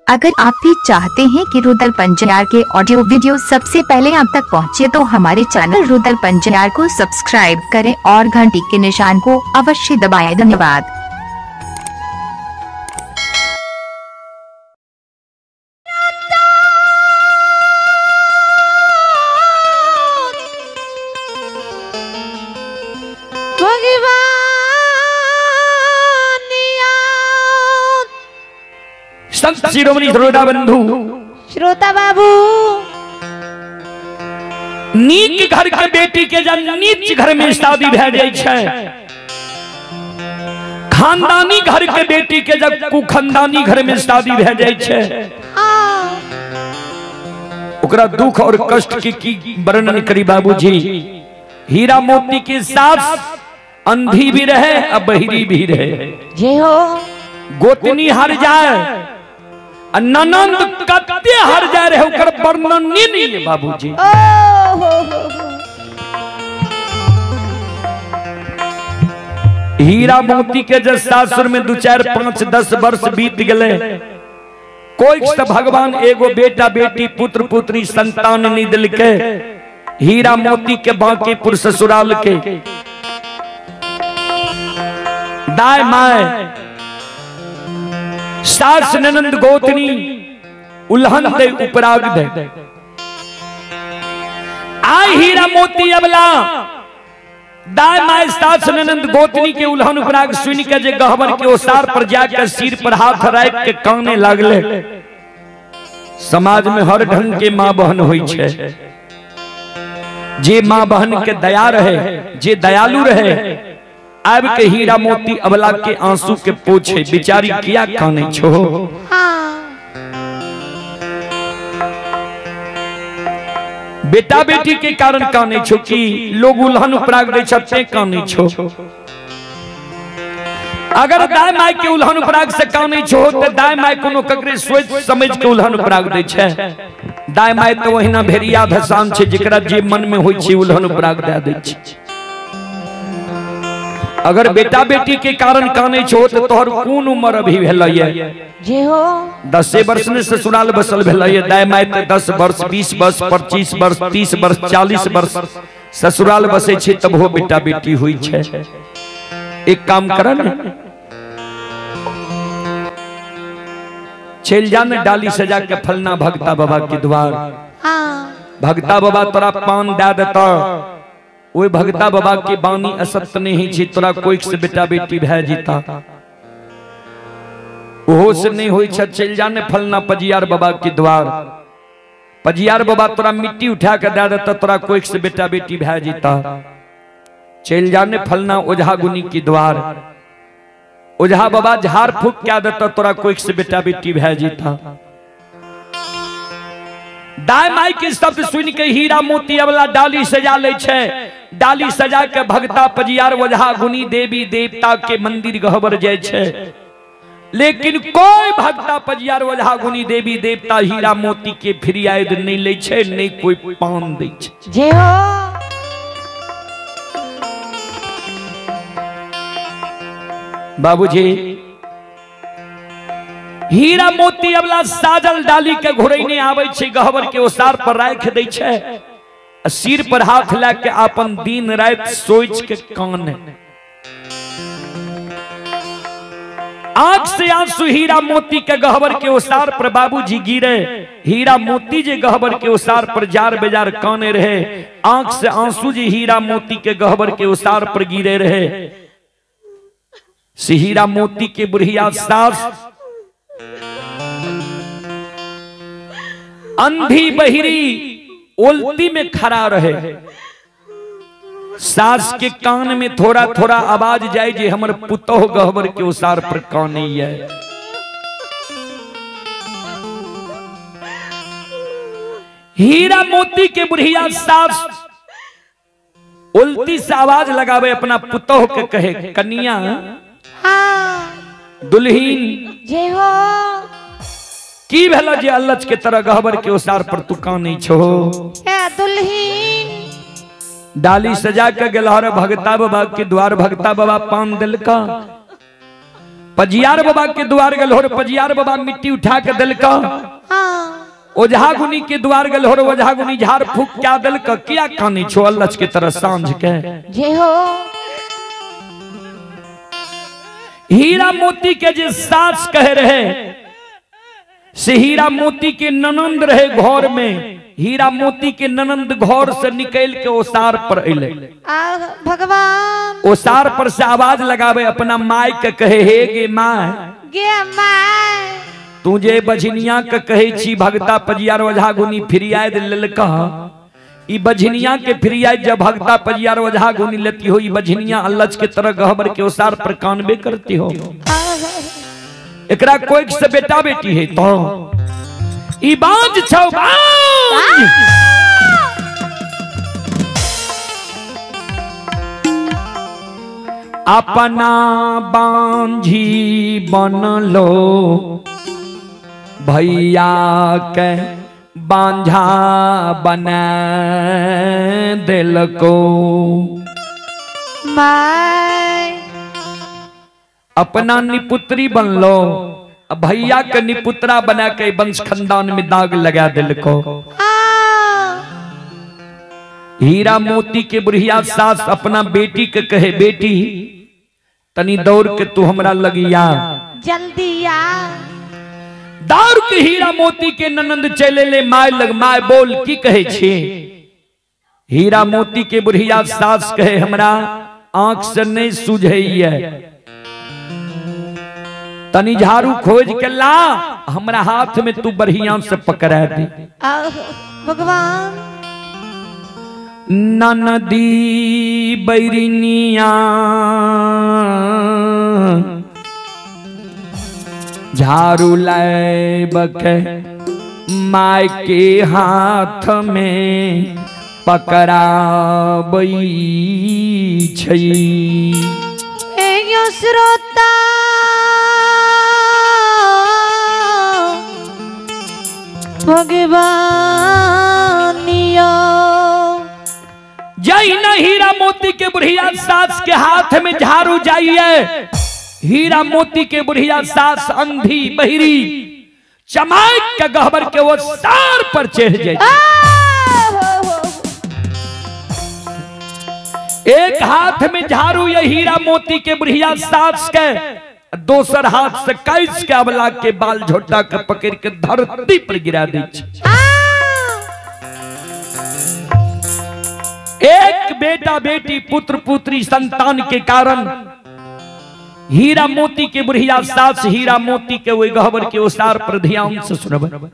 अगर आप भी चाहते हैं कि रुदल पंजियार के ऑडियो वीडियो सबसे पहले आप तक पहुंचे तो हमारे चैनल रुदल पंजियार को सब्सक्राइब करें और घंटी के निशान को अवश्य दबाएं। धन्यवाद। संत शिरोमणि श्रोता बंधु, श्रोता बाबू, नीक घर के बेटी के जब नीच घर में शादी भै जाय छै, खानदानी घर के बेटी के जब कुखानदानी घर में शादी भै जाय छै, ओकरा दुख और कष्ट की वर्णन करी बाबूजी। हीरा मोती के साथ अंधी भी रहे और बहिरी भी रहे, जय हो। गोतनी हर जाए, ननंद कते हर जाए रहे, ओकर वर्णन नहीं है बाबूजी। हीरा मोती के जब सासुर में 2 4 5 10 वर्ष बीत गए, कोई से भगवान एगो बेटा बेटी पुत्र पुत्री संतान नहीं दिल के। हीरा मोती के बांकीपुर ससुराल के दाय my सास ननंद गोतनी उल्हन दे उपराग दे। आय हीरा मोती अबला दाय my सास ननंद गोतनी के उल्हन उपराग सुन के जे गहबर के ओसार पर जाकर सिर पर हाथ राख के काने लागले। समाज में हर ढंग के माँ बहन होई छे। जे माँ बहन के दया रहे, जे दयालु रहे, आब के हीरा मोती अबला के आंसू के पोछे, बिचारी किया काने छो। बेटा बेटी के कारण काने छो कि लोग उल्हन उपराग दे छते काने छो। अगर दाय my के उल्हन उपराग से काने छो तो दाय my कोनो ककरे सोच समझ के उल्हन उपराग दे छे। दाय my तो ओहिना भेड़िया धसान छे, जेकरा जे मन में होई छे उल्हन उपराग दे दे छे। अगर बेटा बेटी के कारण काने छो तो तोहर कोन उम्र अभी भेलैये? जे हो 10 वर्ष ने ससुराल बसल भेलैये। दाय my ते 10 वर्ष 20 वर्ष 25 वर्ष 30 वर्ष 40 वर्ष ससुराल बसे छे तब हो बेटा बेटी हुई छे। एक काम कर ने, चल जा ने डाली सजा के फलना भगता बाबा के द्वार। भगता बाबा तोरा पान दे देता, ओए भगता बाबा के बानी असत्य नहीं छी, तोरा कोई से बेटा बेटी भै जीता। ओहो से नहीं होई छ, चल जाने फलना पजियार बाबा के द्वार। पजियार बाबा तोरा मिट्टी उठा के दे देता, तोरा कोई से बेटा बेटी भै जीता। चल जाने फलना ओझा गुनी के द्वार। ओझा बाबा झाड़ फूक के देता, तोरा कोई से बेटा बेटी भै जीता। दाय माई के शब्द सुन के हीरा मोती अबला डाली सजा ले छे। डाली सजा के भगता पजियार ओझा गुनी देवी देवता के मंदिर गहबर जाय छे, लेकिन कोई भगता पजियार ओझा गुनी देवी देवता हीरा मोती के फरियाद नहीं ले छे, नहीं कोई पान दे छे। जय हो। बाबूजी हीरा मोती अबला साजल डाली के घुरैने आबै छे, गहबर के ओसार पर राख दै छे, सिर पर हाथ ला के अपन दिन रात सोच के काने। आंख से आंसू हीरा मोती के गहबर के ओसार पर बाबूजी गिरे। हीरा मोती जे गहबर के ओसार पर जार बेजार काने रहे, आंख से आंसू जे हीरा मोती के गहबर के ओसार पर गिरे रहे। से हीरा मोती के बुढ़िया सास अंधी बहिरी ओलती में खड़ा रहे। सास के कान में थोड़ा थोड़ा आवाज जाए जे हमर पुतोह गहबर के ओसार पर काने है। हीरा मोती के बुढ़िया सास उल्टी से आवाज लगावे अपना पुतोह के, कहे कन्या दुल्हीन जय हो, की भेला जे अल्लच के तरह गहबर के ओसार पर तू कानै छो। दुल्हीन डाली सजा के गेलहर भगता बाबा के द्वार। भगता बाबा पान दिलका, पजियार बाबा के द्वार गेल होर पजियार बाबा मिट्टी उठा के देलक। ओझा गुनी के द्वार गेल होर ओझा गुनी झाड़ फूक क्या देलक। किया कानी छो अल्लच के तरह सांझ के। जय हो। हीरा मोती के जे सास कहे रहे से हीरा मोती के ननंद रहे घर में। हीरा मोती के ननंद घर से निकल के ओसार पर अले। भगवान ओसार पर से आवाज लगावे अपना माय के कहे हे गे my, गे my, तू जे बझनिया के कहे छी भगता पजियार ओझा गुनी फिरियाद लेलक। ई बझनिया के फिरियाद जब भगता पजियार ओझा गुनी लेती हो, ई बझनिया अल्लच के तरह गहबर के ओसार पर कानबे करती हो। एकरा कोई से बेटा बेटी है तो ई बांझ छौ बांझ। अपना बांझी बनलो भैया के बांझा बना दिलको। अपना निपुत्री बनलो भैया के निपुत्रा बना के वंश खानदान में दाग लगा दिलको। हीरा मोती के बुढ़िया सास अपना बेटी के कहे बेटी तनी दौड़ के तू हमरा लगिया जल्दी आ। दौड़ के हीरा मोती के ननंद चले ले my लग। My बोल की कहे छी? हीरा मोती के बुढ़िया सास कहे हमरा आंख से नहीं सूझैया, तनी झाड़ू खोज के ला हमरा हाथ में तू बढ़िया से पकड़ा दे। भगवान ननदी बैरिनिया झाड़ू लाए के my के हाथ में पकड़ाबै छै। श्रोता भगवानिया जय न हीरा मोती के बुढ़िया सास के हाथ में झाड़ू जाइए। हीरा मोती के बुढ़िया सास अंधी बहिरी चमाक के गहबर के वो सार पर चढ़ जाए। एक हाथ में झाड़ू ये हीरा मोती के बुढ़िया सास के, दोसर हाथ से कैस के अबला के बाल झोटा के पकड़ के धरती पर गिरा दी। एक बेटा बेटी पुत्र पुत्री संतान के कारण हीरा मोती के बुढ़िया सास हीरा मोती के वही गहबर के ओसार पर ध्यान से सुनब।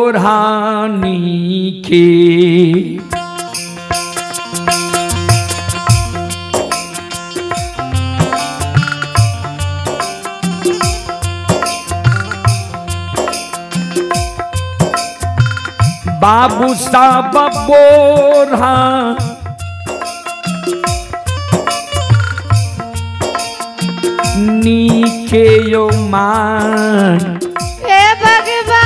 आबोरहानी के बाबू साहब बोरहा नीके यो मान। हे भगवान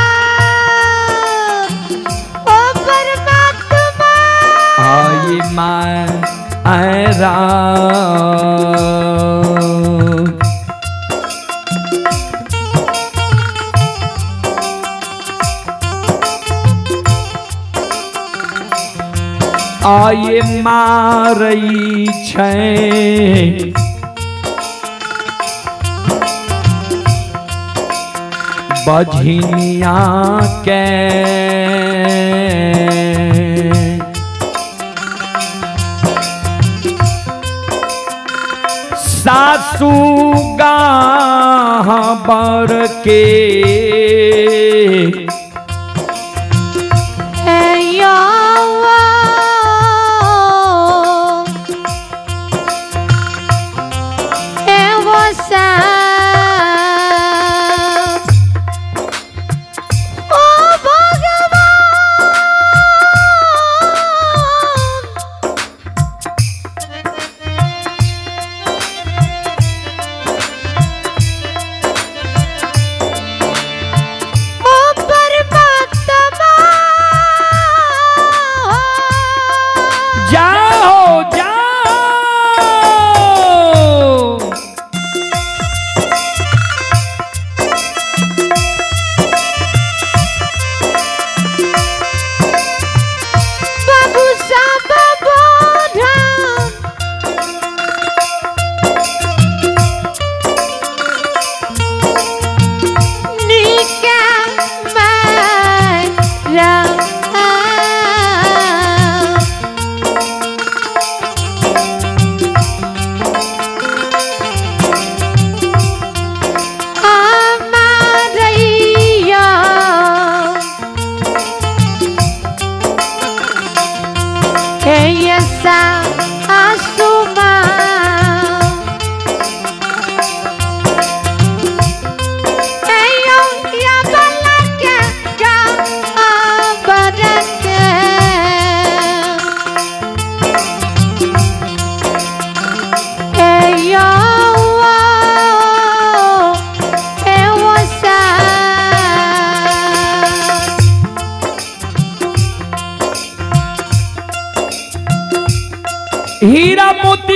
ओ परमात्मा आई मान आरा आये मारई छै बझनिया के सासू गाहबर के ओ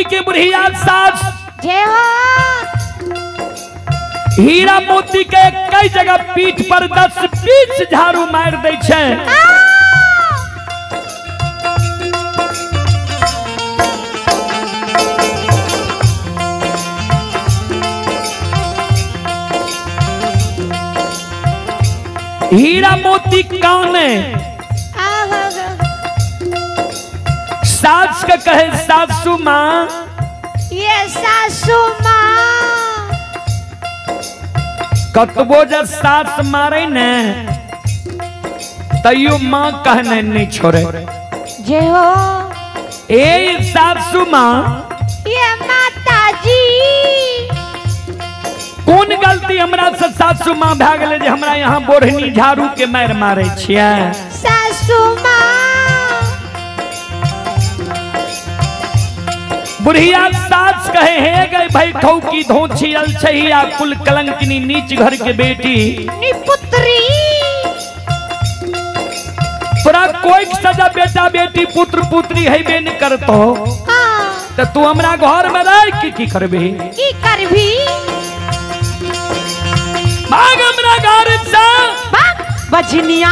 के बुढ़िया सास जय हो। हीरा मोती के कई जगह पीठ पर 10-20 झाड़ू मार दै छै। हीरा मोती काने सास के कहे सासू माँ, ये सासू माँ। कतबो जब सास मारे ने तैयो माँ कहने नहीं छोड़े। जय हो। ए सासू माँ, ये माता जी। कौन गलती हमरा से सासू माँ भए गेलै जे हमरा यहाँ बोढ़नी झाड़ू के मारि मारे छियै? सासू माँ। बुढ़िया सास कहे हे गए भाई ठौकी धोछी अलछहिया कुल कलंकिनी नीच घर के बेटी पुत्री। तोरा कोई सजा बेटा बेटी पुत्र पुत्री हेबे नहीं करतो। हाँ। तो तू हमरा घर में रह के की करबी? की करबी? भाग हमरा घर से, भाग बजनिया।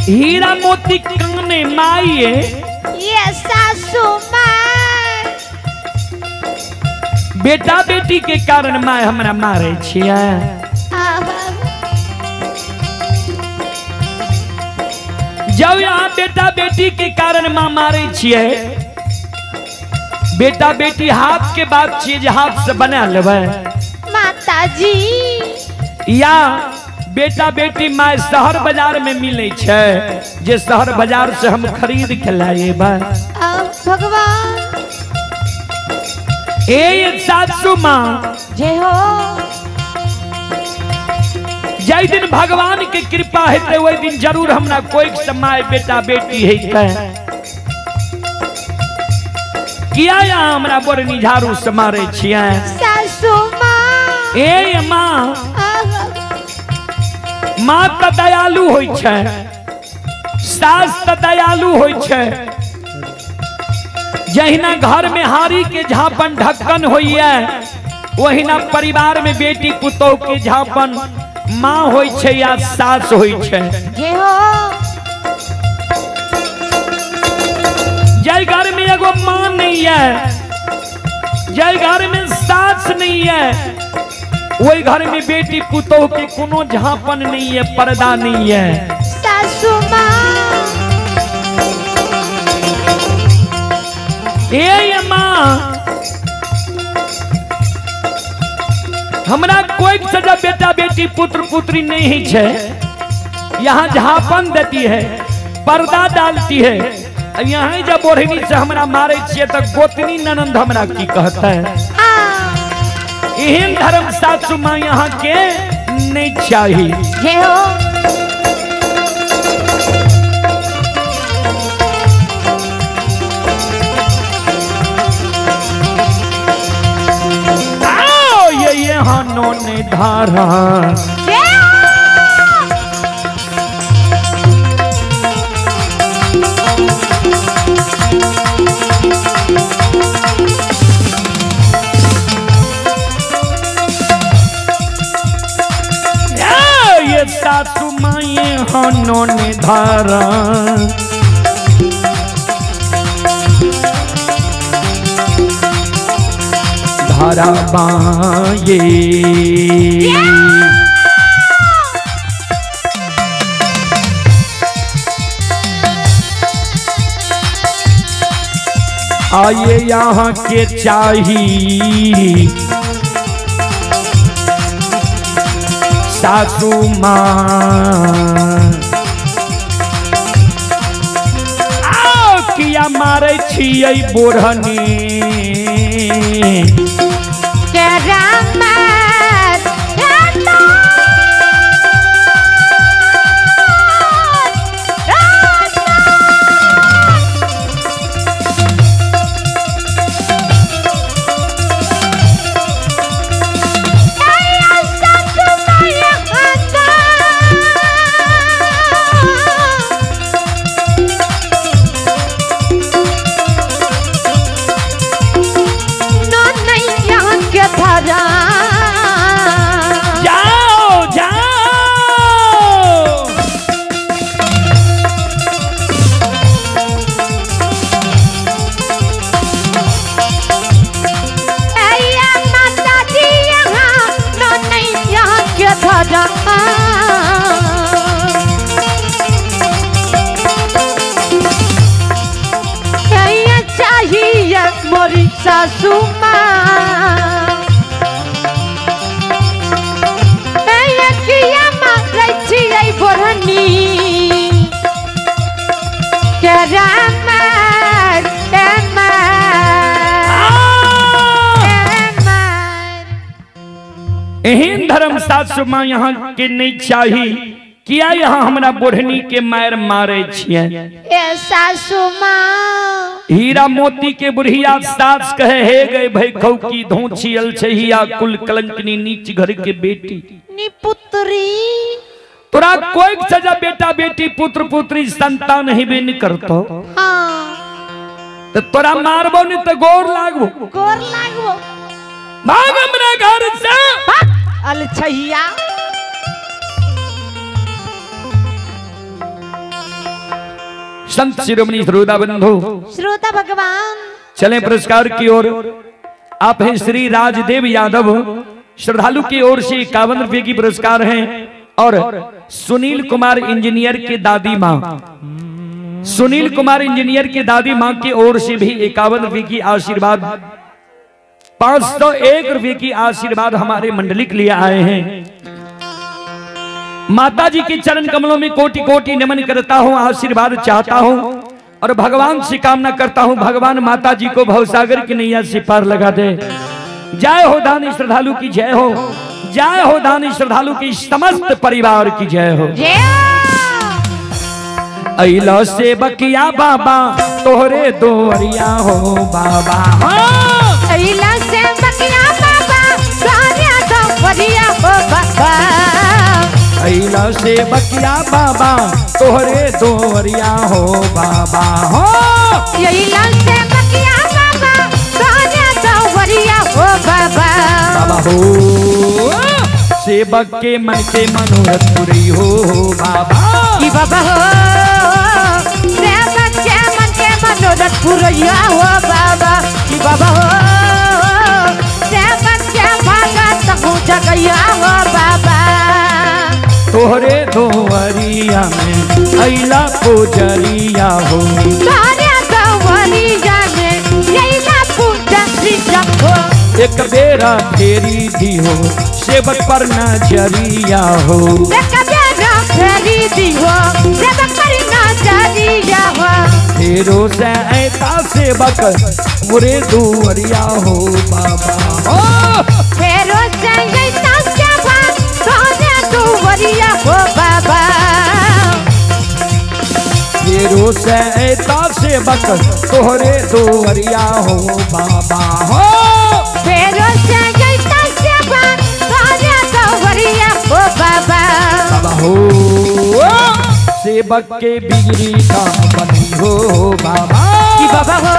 हीरा मोती काने माइये, ये सासू माँ। बेटा बेटी के कारण माय हमरा मारे छियै। जब यहाँ बेटा बेटी के कारण माँ मारे छियै, बेटा बेटी हाथ के बात छियै जे हाथ से बना लेबै माता जी। या बेटा बेटी माय शहर बाजार में मिले छै जे शहर बाजार से हम खरीद के लाएबै। भगवान। ए सासू माँ, जय हो। जाहि दिन भगवान के कृपा हेतै ओहि दिन जरूर हमरा कोई समय बेटा बेटी हेतै। किया यहाँ हमरा बोरनी झाड़ू से मारे छियै? सासू माँ। ए माँ, माँ तऽ दयालु होइ छै, सास तऽ दयालु होइ छै। जहिना घर में हारी के झापन ढक्कन होइए वहिना परिवार में बेटी पुतोह के झापन माँ होइ छै या सास होइ छै। जाहि घर में एगो माँ नहीं है, जाहि घर में सास नहीं है, वही घर में बेटी पुतोह के कोनो झापन नहीं है, पर्दा नहीं है। सासू माँ। ए माँ, हमरा कोई सजा बेटा बेटी पुत्र पुत्री नहीं है। यहाँ झापन देती है, पर्दा डालती है। यहाँ जब ओढ़नी से हमरा मारे छियै तो गोतनी ननंद हमरा की कहता है? एहन धर्म सासू माँ यहाँ के नहीं चाहिए। आओ ये यहाँ नोने धारा सासू माए हनोने धारा धारा बाए। आइए यहाँ के चाही सासू माँ। आओ किया मारे छियै बोढ़नी धरा। चाहिए मोरी सासू माँ किया मारै छियै बोढ़नी के रामार एहन धर्म सासू माँ यहाँ के नहीं चाही। किया यहाँ हमरा बोढ़नी के मार मारे छियै? ए सासू माँ हीरा मोती के बुढ़िया सास कहे हे गए भाई खौकी धोछियल छहिया कुल कलंकनी नीच घर के बेटी नी पुत्री। तोरा कोई सजा बेटा बेटी पुत्र पुत्री संतान हेबे नहीं करतो। हाँ तो तोरा मारबो नहीं तो गोर लागबो, गोर लागबो। भाग हमरा घर से अल छहिया। संत शिरोमणि श्रोता बंधु श्रोता भगवान चले पुरस्कार की ओर। आप हैं श्री राजदेव यादव श्रद्धालु की ओर से 51 रुपए की पुरस्कार हैं। और सुनील कुमार इंजीनियर के दादी माँ, सुनील कुमार इंजीनियर के दादी माँ की ओर से भी 51 रुपए की आशीर्वाद, 501 रुपए की आशीर्वाद हमारे मंडली के लिए आए हैं। माता जी के चरण कमलों में कोटि कोटि नमन करता हूँ, आशीर्वाद चाहता हूँ और भगवान से कामना करता हूँ भगवान माता जी को भवसागर की नैया से पार लगा दे। जय हो दानी श्रद्धालु की जय हो, जय हो दानी श्रद्धालु की समस्त परिवार की जय हो। अइलो से बकिया बाबा तोहरे दोरिया हो बाबा। अइलो से बकिया बाबा तोहरे दोरिया हो बाबा। अइला से बकिया बाबा तोहरे दोरिया हो बाबा हो। अइला से बकिया बाबा तोहरे दोरिया हो बाबा। बाबा हो सेवक के मन के मनोरथ पुरी हो बाबा। की बाबा हो सेवक के मन के मनोरथ पुरैया हो बाबा। की बाबा हो सेवक के भगत हो जगैया हो बाबा। तोहरे दोवरिया में अइला पुजरिया हो, तोहरे दोवरिया में अइला पुजरिया हो। एक बेरा फेरी दी हो सेवक पर नजरिया हो, एक बेरा फेरी दी हो सेवक पर नजरिया हो। फेरो से ऐता सेवक मुरे दुवरिया हो बाबा हो। फेरो से ऐता सेवक तोहरे दुवरिया हो बाबा। फेरो से ऐता सेवक तोहरे दुवरिया हो बाबा हो। फेरो से ऐता सेवक तोहरे दुवरिया हो बाबा। बाबा हो सेवक के बिगड़ी काम बनी हो बाबा। की बाबा हो